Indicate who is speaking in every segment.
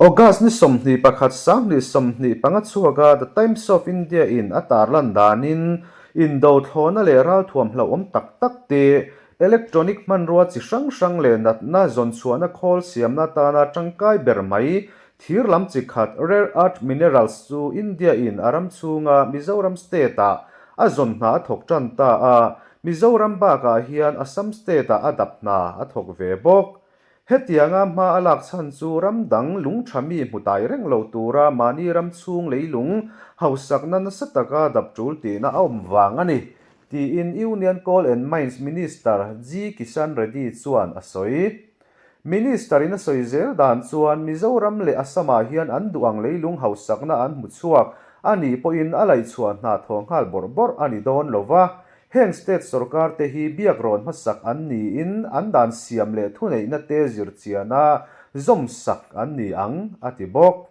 Speaker 1: August ni 21 2025 chhuaka The Times of India in a tarlan danin indo thlawhna leh ralthuam hlauhawm tak tak te, electronic hmanrua chi hrang hrang leh natna zawnchhuahna khawl siamna atana tangkai ber mai thir lam chi khat rare earth minerals chu India in a ram chhunga Mizoram state ah a zawn hna a thawk tan ta a, Mizoram bakah hian Assam state ah a dap hna a thawk ve bawk. Hetianga hma a lak chhan chu ram dang lung tha mi hmu tai reng lo tura mahni ram chhung leilung hausakna nasa taka dap tul tihna a awm vang a ni, tiin Union Coal and Mines Minister G Kishan Reddy chuan a sawi. Minister-in a sawi zel dan chuan Mizoram leh Assam-ah hian an duh ang leilung hausakna an hmu chhuak a nih pawhin a laihchhuah hna thaw nghal bawrh bawrh a ni dawn lo va, Heng state sorkar te hi biak rawn hmasak an niin an dan siam leh thuneihna te zir chiana zawmsak an ni ang, a ti bawk.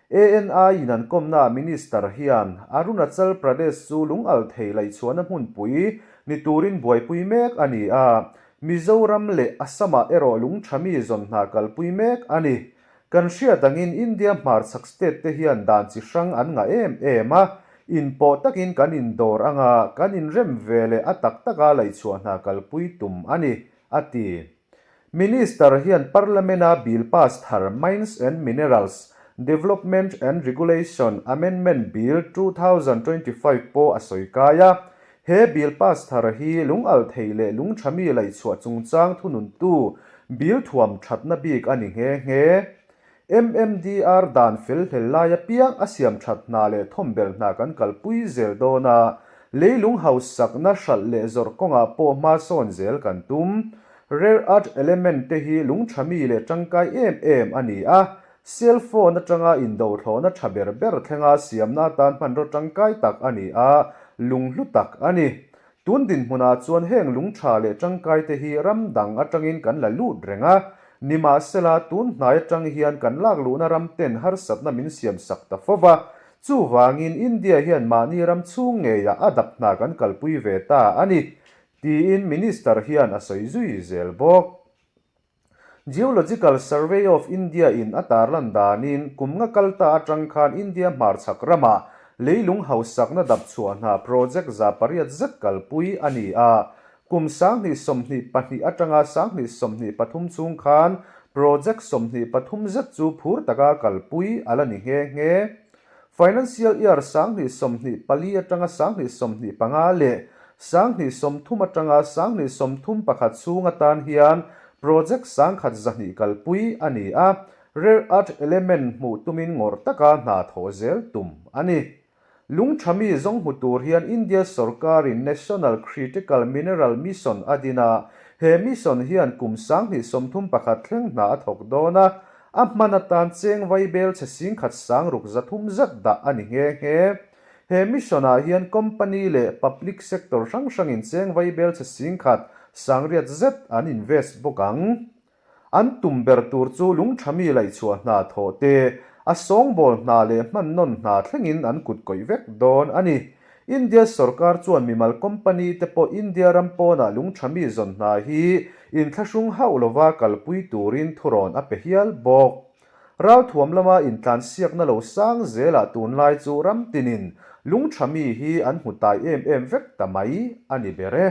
Speaker 1: ANI in an kawmnaah Minister hian Arunachal Pradesh chu lungalh thei laihchhuahna hmunpui ni turin buaipui mek a ni a, Mizoram leh Assam-ah erawh lungthami zawn hna kalpui mek a ni. Kan hriat angin India hmarchhak state te hian dan chi hrang an ngah em em a, inpawh takin kan indawr anga kan inrem ve leh a tak taka laihchhuah hna kalpui tum a ni, a ti. Minister hian Parliament-a bill pass thar Mines and Minerals, Development and Regulation, Amendment Bill, 2025 pawh a sawi kai a. He bill pass thar hi lungalh thei leh lungthami laihchhuah chungchang thununtu bill thuam thatna bik a ni nghe nghe. MMDR dan fel hlel lai apiang a siam that hna leh thawmbel hna kan kalpui zel dawn a, leilung hausakna hralh leh zawrh kawngah pawh hma sawn zel kan tum. Rare earth element te hi lungthami leh tangkai em em a ni a, Cell phone atanga indothlawhna tha ber ber thlenga siamna atan hmanraw tangkai tak a ni a, lunghlu tak a ni. Tun dinhmunah chuan heng lung tha leh tangkai te hi ram dang atangin kan la lut reng a, nimahsela tun hnai atang hian kan lak luhna ram ten harsatna min siam sak ta fo va, chuvangin India hian mahni ram chhung ngeiah a dap hna kan kalpui ve ta a ni, tiin Minister hian a sawi zui zel bawk. Geological Survey of India in a tarlan danin kum nga kal ta atang khan India hmarchhak ramah leilung hausakna dap chhuah hna project 800 zet kalpui a ni a. Kum 2022 atanga 2023 chhung khan project 23 zet chu phur taka kalpui a la ni nghe nghe. Financial Year 2024 atanga 2025 leh 2030 atanga 2031 chhung atan hian Project 1200 kalpui a ni a, Rare Earth Element hmuh tumin ngawrh taka hna thawh zel tum a ni. Lungthami zawng hmu tur hian India sorkarin National Critical Mineral Mission a din a, he mission hian kum 2031 thleng hna a thawk dawn a, A hman atan cheng vaibel chhe singkhat sang ruk 300 zet dah a ni nghe nghe. He mission ah hian company leh public sector hrang hrangin cheng vaibel chhe singkhat 800 zet an invest bawk ang. An tum ber tur chu lungthami laihchhuah hna thawh te, a sawngbawl hna leh hman nawn hna thlengin an kut kawih vek dawn a ni. India sorkar chuan mimal company te pawh India ram pawnah lungthami zawn hna hi inthlahrung hauh lova kalpui turin thurawn a pe hial bawk. Ralthuam lama intlansiakna lo sang zelah tunlai chu ram tinin lungthami hi an hmu tai em em vek ta mai a ni ber e.